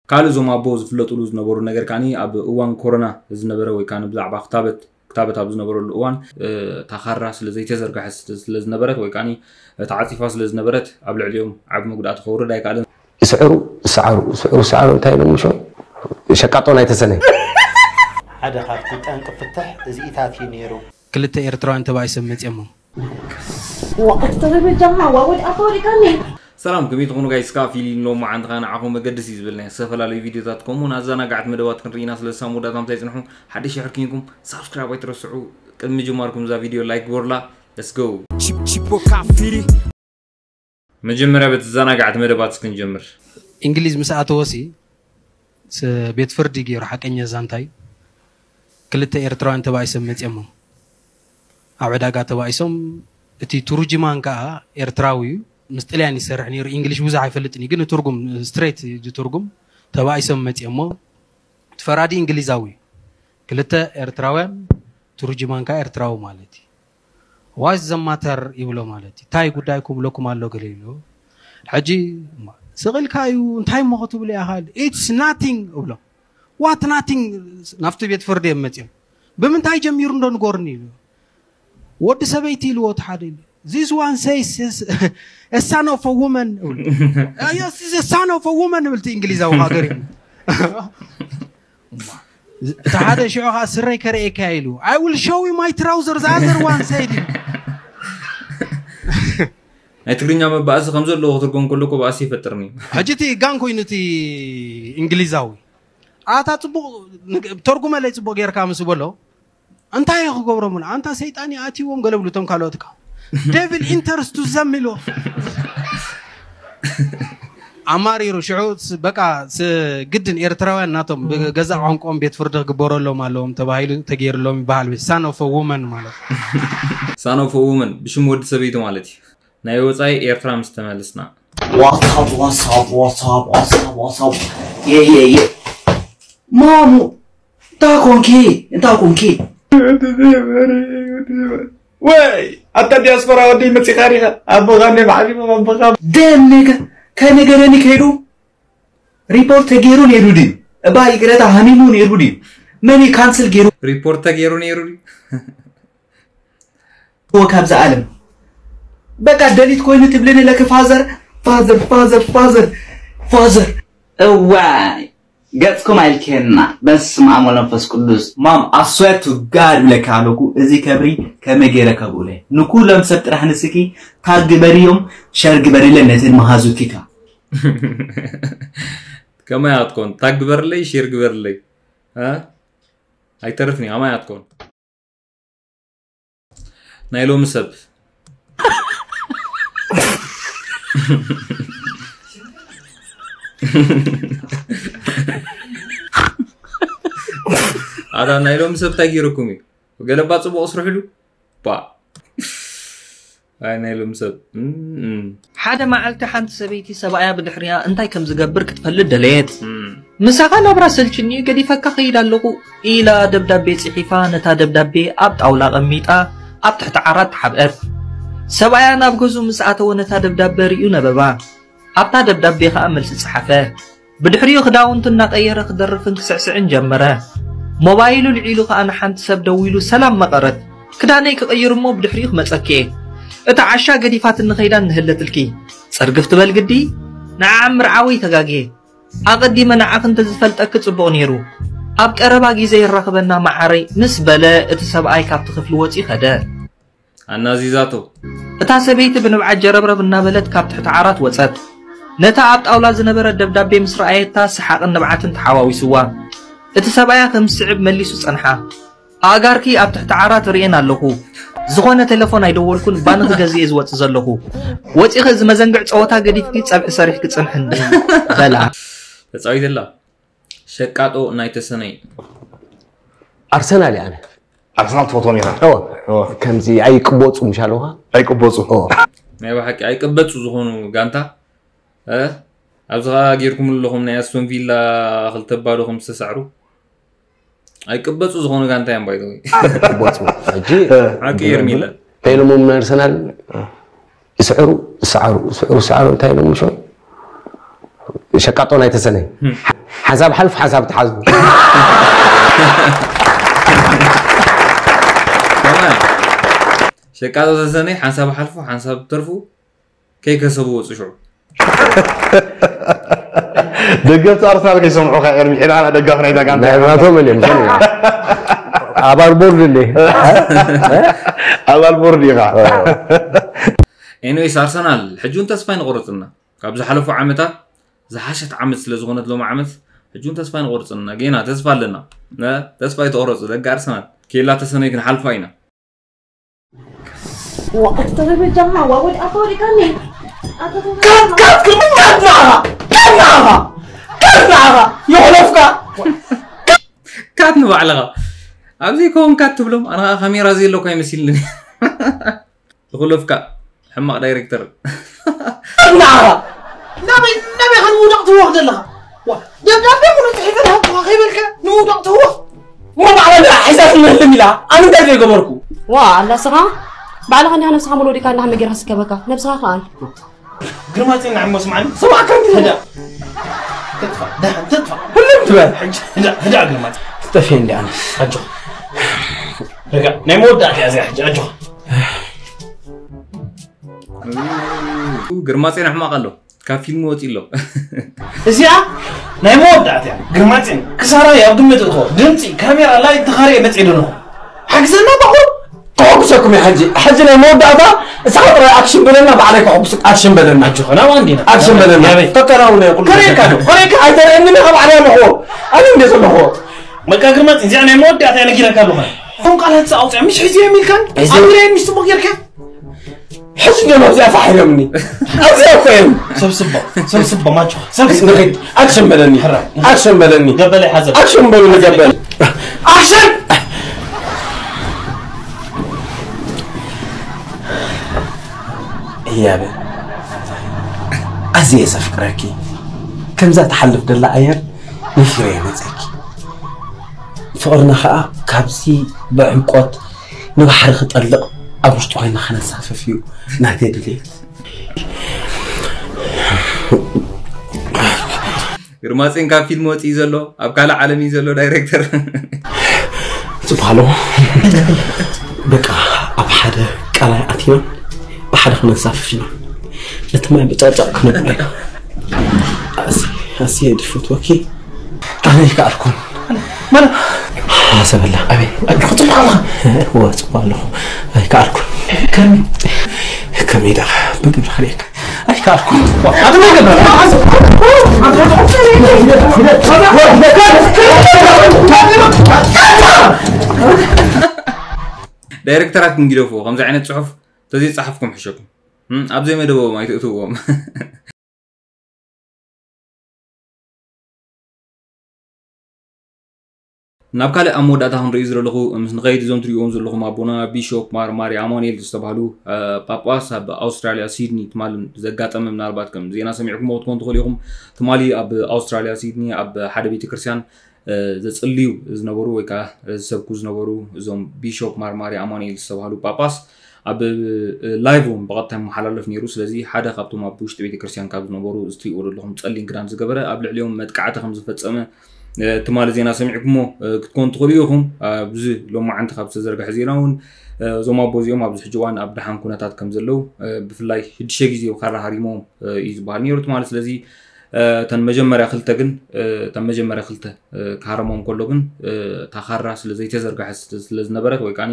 ካልእ እዞም ኣቦ ዝፍለጥሉ ዝነበሩ ነገር ከዓኒ ኣብ እዋን ኮሮና ዝነበረ ወይ ከዓኒ ብዛዕባ ክታበት ክታበት ኣብ ዝነበረሉ እዋን እታ ካራ ስለ ዘይተዘርግሐት ስለ ዝነበረት ወይ ከዓኒ ተዓፂፋ ስለ ዝነበረት ኣብ ልዕሊኦም ዓቢ መጉዳእቲ ከውርድ ኣይከኣለን። ይስዕሩ፣ ይስዓሩ፣ ይስዕሩ፣ ይስዓሩ እንታይ ኢሎም ምሾ ሸቃጦ ናይ ተሰነይ። ሓደ ካብቲ ጠንቂ ፍትሕ እዚኢታት እዩ ነይሩ። ክልተ ኤርትራውያን ተባኢሶም መጺኦሞ። ዋ ኣስተበጃማ ዋ ወዲ ኣፋሪቃኒ ሰላም ከመይ ትኾኑ ጋይስ? ካብ ፊሊን ሎም መዓንቲ ኸዓ ንዓኹም መገድስ እዩ ዝብልና ዝተፈላለዩ ቪዲዮታት ከምኡውን ኣዘናጋዕቲ መደባት ክንርኢና ስለ ዝሳብ መወዳእታ ምሳይ ጽንሑ ሓድሽ ይሕር ኪንኩም ሳብስክራይብ ኣይትረስዑ። ቅድሚ ምጅማርኩም እዛ ቪዲዮ ላይክ ግበሩላ። Let's go። Chip- Chipoka Firi. መጀመርያ በቲ ዘናጋዕቲ መደባት እስክንጀምር። እንግሊዝ ምስ ኣተወሲ ስ- ቤት ፍርዲ ገይሩ ሓቀኛ ዛንታይ ክልተ ኤርትራውያን ተባኢሶም መፂኦሞ ኣብ ዕዳጋ ተባኢሶም እቲ ቱርጅማን ከዓ ኤርትራዊ እዩ ምስ ጥልያን ይሰርሕ ነይሩ እንግሊሽ ብዙሕ ኣይፈልጥን እዩ ግን ትርጉም ስትሬት እዩ ትርጉም ተባኢሶም መፂኦሞ እቲ ፈራዲ እንግሊዛዊ እዩ ክልተ ኤርትራውያን ቱርጅማን ከዓ ኤርትራዊ ማለት እዩ ዋስ ዘማተር ይብሎ ማለት እዩ እንታይ ጉዳይኩም ብለኩም ኣሎ ገለ ይብሎ ሕጂ ስቕ ኢልካ እዩ እንታይ እሞ ክትብሉ ኢኻ ኢትስ ናቲንግ እብሎ ዋት ናቲንግ ናብቲ ቤት ፍርዲ እዮም መፅኦም ብምንታይ ጀሚሩ እንዶ ንገሩኒ ኢሉ ወዲ ሰበይቲ ኢልዎ እቲ ሓደ ኢሉ this one says son of a woman son of a woman ይብል እቲ እንግሊዛዊ ሃገር እዩ እቲ ሓደ ሽዑ ከዓ ስረይ ከርእየካ ኢሉ I will show you my trouser the other one said ናይ ትግርኛ መባእሲ ከም ዘለዎ ክትርጎም ከሎ እኮ ባእሲ ይፈጥርኒ። ሕጂ እቲ ጋን ኮይኑ እቲ እንግሊዛዊ ኣታ ፅቡቅ ንግ- ተርጉመለይ ፅቡቅ ጌርካ ምስ በሎ እንታይ እዩ ክገብሮም ብሎ ኣንታ ሰይጣን ይኣትዎም ገለ ብሉ እቶም ካልኦት ከዓ devil enters to them ኢልዎ ኣማሪሩ ሽዑ ስ- በቃ ስ- ግድን ኤርትራውያን ናቶም ብገዛእ ቋንቋኦም ቤት ፍርዲ ክግበረሎም ኣለዎም ተባሂሉ ተገይርሎም ይበሃል son of a woman ማለት Son of a woman ብሽም ወዲ ሰበይቲ ማለት እዩ። ናይ ወፃኢ ኤርትራ ምስ ተመልስና። ዋሳብ ዋሳብ ዋሳብ ዋሳብ ዋሳብ የየየ ማሙ እንታይ ኮንኪ እንታይ ኮንኪ ወይ ኣታ ዲያስፖራ ወደይ መፂኻ ዲኻ ኣቦኻ እንደ ማዕሪቦም ኣቦኻ ደም ነገር ከነገረኒ ከይዱ ሪፖርት ተገይሩ ነይሩ ድዩ እባ ይቅረታ ሃሚሙ ነይሩ ድዩ መን እዩ ካንስል ገይሩ ሪፖርት ተገይሩ ነይሩ ድዩ እዎ ካብዚ ዓለም በቃ ደሊት ኮይኑ ትብልኒ ለክ ፋዘር ፋዘር ፋዘር ፋዘር ፋዘር እዋይ ገጽኩም ኣይልክየና በስመ ኣብ ወመንፈስ ቅዱስ ማም ኣስወቱ ጋድ ብለካ ኣለኩ እዚ ከብሪ ከመይ ገይረ ከብኡለ ንኩሎም ሰብ ጥራሕ ንስኪ ታግ ግበርዮም ሸር ግበርለን ነተን መሃዙኪካ ከማይ ኣትኮን ታግ ግበርለይ ሼር ግበርለይ እ ኣይተርፍን እዩ ኣማይ ኣትኮን ናይ ሎሚ ሰብ ኣታ ናይ ሎሚ ሰብ እንታይ ገይረኩም እዩ ገለባ ፅቡቅ ስርሕሉ ባ ኣይ ናይ ሎም ሰብ እም፣ እም፣ ሓደ መዓልቲ ሓንቲ ሰበይቲ ሰብኣያ ብድሕሪኣ እንታይ ከም ዝገብር ክትፈልጥ ደለየት። እም። ምሳኻ ናብራ ሰልችኒ ገዲፈካ ኸይድ ኣለኹ ኢላ ደብዳቤ ጽሒፋ ነታ ደብዳቤ ኣብ ጣውላ ኣቐሚጣ ኣብ ትሕቲ ዓራት ተሓብአት። ሰብኣያ ናብ ገዝኡ ምስ ኣተወ ነታ ደብዳበ ርእዩ ነበባ። ኣብታ ደብዳቤ ኸኣ መልሲ ጸሓፈ። ብድሕሪኡ ክዳውንቱ እናቐየረ ክደርፍን ክስዕስዕን ጀመረ። ሞባይሉ ልዒሉ ኸኣ ንሓንቲ ሰብ ደዊሉ ሰላም መቐረት። ክዳነይ ክቕይር እሞ ብድሕሪኡ ክመጸኪ እየ። እታ ዓሻ ገዲፋትኒ ኸይዳ እንሀለትልኪ። ጽርግፍ ትበል ግዲ? ንዓ ምርዓወይ ተጋግየ። ኣቐዲመ ንዓኺ እንተዝፈልጠኪ ጽቡቕ ነይሩ። ኣብ ቀረባ ግዜ የራኽበና መዓረይ ምስ በለ እቲ ሰብኣይ ካብቲ ክፍሊ ወጺኡ ከደ። ኣናዚዛቶ። እታ ሰበይቲ ብንብዓት ጀረብረብ እናበለት ካብ ትሕቲ ዓራት ወጸት። ነታ ኣብ ጣውላ ዝነበረት ደብዳቤ ምስ ረኣየታ ሰሓቕን ንብዓትን ተሓዋዊስዋ። እቲ ሰብኣያ ከም ዝስዕብ መሊሱ ጸንሓ። ኣእጋርኪ ኣብ ትሕቲ ዓራት ርእየን ኣለኹ። ዝኾነ ቴለፎን ኣይደወልኩን ባኒ ክገዝእ እየ ዝወጽእ ዘለኹ። ወጺኺ እዚ መዘንግዕ ጸወታ ገዲፍኪ ጸብሒ ሰሪሕኪ ጽንሒ እንድዒ በላ። ተጻዊተላ። ሸቃጦ ናይ ተሰነይ። ኣርሰናል እየ ኣነ ኣርሰናል ትፈትዎም ኢኻ እወ እወ። ከምዚ ኣይቅበፁ ምሽ ኣለውካ ኣይቅበፁ እወ ናይ ብሓቂ ኣይቅበፁ ዝኾኑ ጋንታ እ? ኣብዚ ኸዓ ጌርኩም ኣለኹም ናይ ኣስቶን ቪላ ክልተ ባዶ ከም ዝተሳዕሩ ኣይቅበፁ ዝኾኑ ጋንታ እዮም ባይዘወይ ቅበፁ ሕጂ ሓቂ ኤርሚለ እንታይ ኢሎሞም ንኣርሰናል ይስዕሩ ይስዓሩ ይስዕሩ ይስዓሩ እንታይ ኢሎም ምሽ ሸቃጦ ናይ ተሰነይ ሓንሳብ ሓልፉ ሓንሳብ ትሓዝቡ። ከማን ሸቃጦ ሰሰነይ ሓንሳብ ሓልፉ ሓንሳብ ተርፉ ከይከሰቡ ወፁ ሽዑ። ደገፍቲ ኣርሰናል ከይሰምዑኻ ኤርሚ፣ ሕና ደጋፊ ናይዛ ጋንታ ናይ ናቶም እዮም። ኣባል ቦርድ እንዴ? ኣባል ቦርድ ኢኻ። ኤኒዌይስ ኣርሰናል ሕጂ እውን ተስፋ ኣይንቆርፅና። ካብ ዝሓለፉ ዓመታት ዝሓሸት ዓመት ስለ ዝኾነት ሎም ዓመት ሕጂ እውን ተስፋ ኣይንቆርፅና። ጌና ተስፋ ኣለና። ተስፋ ኣይተቆረፁ ደቂ ኣርሰናል። ኬላ ተሰነይ ክንሓልፋ ኢና። وقت تضرب الجمعة وأول أطول كان كات كات كات معها كات معها كات معها يحلفك ካት ንባዕልኻ ኣብዚ ከውን ካት ትብሎም ኣነ ካሜራ ዘየለኳ ይመስልኒ። ዝኹለፍካ ሕማቕ ዳይሬክተር ናበይ ናበይ ከም ውዳቕ ትወቕ ዘለኻ ደብዳቤ ሙሉ ፅሒፈ ዝሃብኩኻ ከይበልካ ንውዳቕ ትወቕ እሞ ባዕላ ሒዛ ትመልም ኢላ ኣነ እንታይ ዘይገበርኩ ዋ ኣላ ስኻ ባዕልኻ እንዲኻ ነብስኻ ሙሉ ወዲካ እንዳኸመይ ጌርካ ስከበካ ነብስኻ ከኣል ግርማፂ ንዓሞ ስምዓኒ ሰማዕካ እንዲ ህዳ ትጥፋ ደሓን ትጥፋ ሁሉም ትበል ሕጂ ህዳ ህዳ ግርማፂ ትጠፊ እንዲ ኣነስ ኣጆ ረጋ ናይ መወዳእታ እያ እዚኣ ሕጂ ኣጆ ግርማፅዮን ኣሕማቕ ኣሎ ካብ ፊልም ወፂ ኣሎ እዚኣ ናይ መወዳእታ እያ ግርማፅን ክሳራ ኣብ ግምት እቶ ድምፂ ካሜራ ላይ ተኻሪየ መፅእ ደለኹ ሓግዘና ባኹ ከሐጉሰኩም እየ ሕጂ ሕጂ ናይ መወዳእታ እስኻ ጥራይ ኣክሽን በለና ባዕለይ ከሐጉስ ኣክሽን በለና ኣጆኸና ዋንዲና ኣክሽን በለና ተከናውነ ኩሉ ከሬካ ዶ ከሬካ ኣይተርእየኒ ኢኻ ባዕለይ ኣለኹ ኣነ እንዴት ኣለኹ በቃ ግርማፅ እዚኣ ናይ መወዳእታ እያ ነጊረካ ኣለኹ እቶም ቃላት ኣውፅያ ምሽ ሕዚ እዮም ኢልካን ኣብረ ምሽ ፅቡቅ ጌርካ ሕጂ እንዲዮም ኣብዚኣ ፋሒሮምኒ ኣብዚኣ እኮ እዮም ሰብስቦ ሰብስቦ ማጆ ሰብስቦ ንኸይድ ኣክሽን በለኒ ኣክሽን በለኒ ገበለ ሓዘብ ኣክሽን በሉ ንገበል ኣክሽን ህያበ ኣዝየ ዘፍቅረኪ ከምዛ ትሓልፍ ደላ ኣየር ነፊረ የመፀኪ ፍቕርና ከዓ ካብዚ ብዕምቆት ንባሕሪ ክጠልቕ ኣብ ውሽጢ ኮይና ክነሳፍፍ እዩ ናተይ ድሌት ግርማፅን ካብ ፊልም ወፂ ዘሎ ኣብ ካልእ ዓለም እዩ ዘሎ ዳይሬክተር ፅቡቅ ኣለዎ በቃ ኣብ ሓደ ቃላይ ኣቲና ብሓደ ክነሳፍፍ ኢና ነቲ ማይ ብጫጫቕ ክነብሎ ኢና ኣስየ ድፈትወኪ ኣነ ይከኣልኩን ማለት ሓሰበላ ኣበይ ኣጆ ጽቡቅ ኣለኻ ወ ፅቡቅ ኣለኹ ኣይከኣልኩን ከሚ ከመይ ደኣ ብግብሪ ክርእየካ ኣይከኣልኩን ኣትመገበ ዳይሬክተራት ክንጊደፍዎ ከምዚ ዓይነት ፅሑፍ ተዘይፀሓፍኩም ሕሸኩም ኣብ ዘይመደቦም ኣይትእትዎም ናብ ካልእ ኣብ መወዳእታ ክንርእዩ ዝደለኹ ምስ ንኸይድ እዞም ትሪእዎም ዘለኹም ኣቦና ቢሾፕ ማር ማሪ ኣማኑኤል ዝተባህሉ ጳጳስ ኣብ ኣውስትራልያ ሲድኒ ትማል ዘጋጠመ ምናልባት ከም ዜና ሰሚዕኩሞ ክትኮኑ ትኽእሉ ኢኹም ትማሊ ኣብ ኣውስትራልያ ሲድኒ ኣብ ሓደ ቤተ ክርስቲያን ዘፅልዩ ዝነበሩ ወይ ከዓ ዝሰብኩ ዝነበሩ እዞም ቢሾፕ ማር ማሪ ኣማኑኤል ዝተባህሉ ጳጳስ ኣብ ላይቭ እውን ብቐጥታ ይመሓላለፍ ነይሩ ስለዚ ሓደ ካብቶም ኣብ ውሽጢ ቤተክርስትያን ካብ ዝነበሩ እዚ ትሪእዎ ዘለኹም ፀሊም ክዳን ዝገበረ ኣብ ልዕሊኦም መጥቃዕቲ ከም ዝፈፀመ ትማሊ ዜና ሰሚዕኩሞ ክትኮኑ ትኽእሉ ኢኹም ኣብዚ ሎማዓንቲ ካብ ዝተዘርግሐ ዜና እውን እዞም ኣቦ እዚኦም ኣብዚ ሕጂ እዋን ኣብ ደሓን ኩነታት ከም ዘለዉ ብፍላይ ሽዱሽተ ግዜ ካራ ሃሪሞም እዩ ዝበሃል ነይሩ ትማሊ ስለዚ እተን መጀመርያ ክልተ ግን እተን መጀመርያ ክልተ ክሃረሞም ከሎ ግን እታ ካራ ስለ ዘይተዘርግሐት ስለ ዝነበረት ወይ ከዓ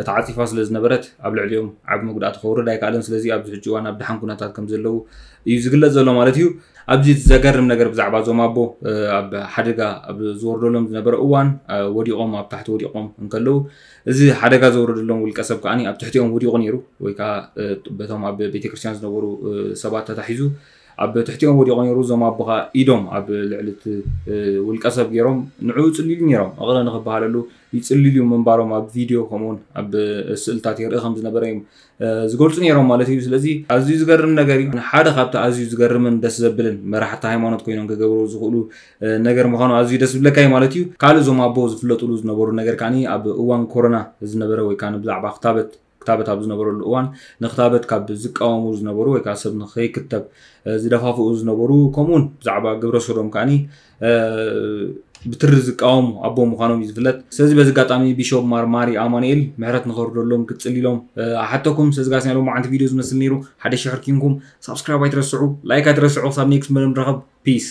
ተዓፂፋ ስለ ዝነበረት ኣብ ልዕሊኦም ዓብ መጉዳእቲ ከውርድ ኣይከኣለን ስለዚ ኣብዚ ሕጂ እዋን ኣብ ደሓን ኩነታት ከም ዘለዉ እዩ ዝግለፅ ዘሎ ማለት እዩ ኣብዚ ዘገርም ነገር ብዛዕባ እዞም ኣቦ ኣብ ሓደጋ ኣብ ዝወርደሎም ዝነበረ እዋን ወዲቖም ኣብ ታሕቲ ወዲቖም እንከለዉ እዚ ሓደጋ ዘውረደሎም ውልቀ ሰብ ከዓ ኣብ ትሕቲኦም ወዲቑ ነይሩ ወይ ከዓ በቶም ኣብ ቤተክርስትያን ዝነበሩ ሰባት ተታሒዙ ኣብ ትሕቲኦም ወዲቑ ነይሩ እዞም ኣቦኻ ኢዶም ኣብ ልዕሊ እቲ ውልቀ ሰብ ገይሮም ንዕኡ ይፅልዩ ነይሮም እቕረ ንክበሃለሉ ይፅልዩ ምንባሮም ኣብ ቪድዮ ከምኡውን ኣብ ስእልታት የርኢ ከም ዝነበረ እዮም ዝገልፁ ነይሮም ማለት እዩ ስለዚ ኣዝዩ ዝገርም ነገር እዩ ሓደ ካብቲ ኣዝዩ ዝገርምን ደስ ዘብልን መራሕቲ ሃይማኖት ኮይኖም ክገብሩ ዝኽእሉ ነገር ምዃኑ ኣዝዩ ደስ ዝብለካ እዩ ማለት እዩ ካልእ እዞም ኣቦ ዝፍለጡሉ ዝነበሩ ነገር ከዓ ኣብ እዋን ኮሮና ዝነበረ ወይ ከዓ ብዛዕባ ክታበት ክታበት ኣብ ዝነበረሉ እዋን ንክታበት ካብ ዝቃወሙ ዝነበሩ ወይ ከዓ ሰብ ንኸይክተብ ዝደፋፍኡ ዝነበሩ፣ ከምኡውን ብዛዕባ ግብረ ሶዶም ከዓኒ ብትሪ ዝቃወሙ ኣቦ ምዃኖም እዩ ዝፍለጥ። ስለዚ በዚ ኣጋጣሚ ቢሾፕ ማር ማሪ ኣማኑኤል ምሕረት ንኸርደሎም ክጽል ኢሎም ኣሓተኩም። ስለዚ ጋስና ሎም መዓንቲ ቪድዮ ዝመስል ነይሩ። ሓደ ሽሕር ኪንኩም ሳብስክራይብ ኣይትረስዑ፣ ላይክ ኣይትረስዑ። ክሳብ ኔክስት መደብ ንረኸብ። ፒስ።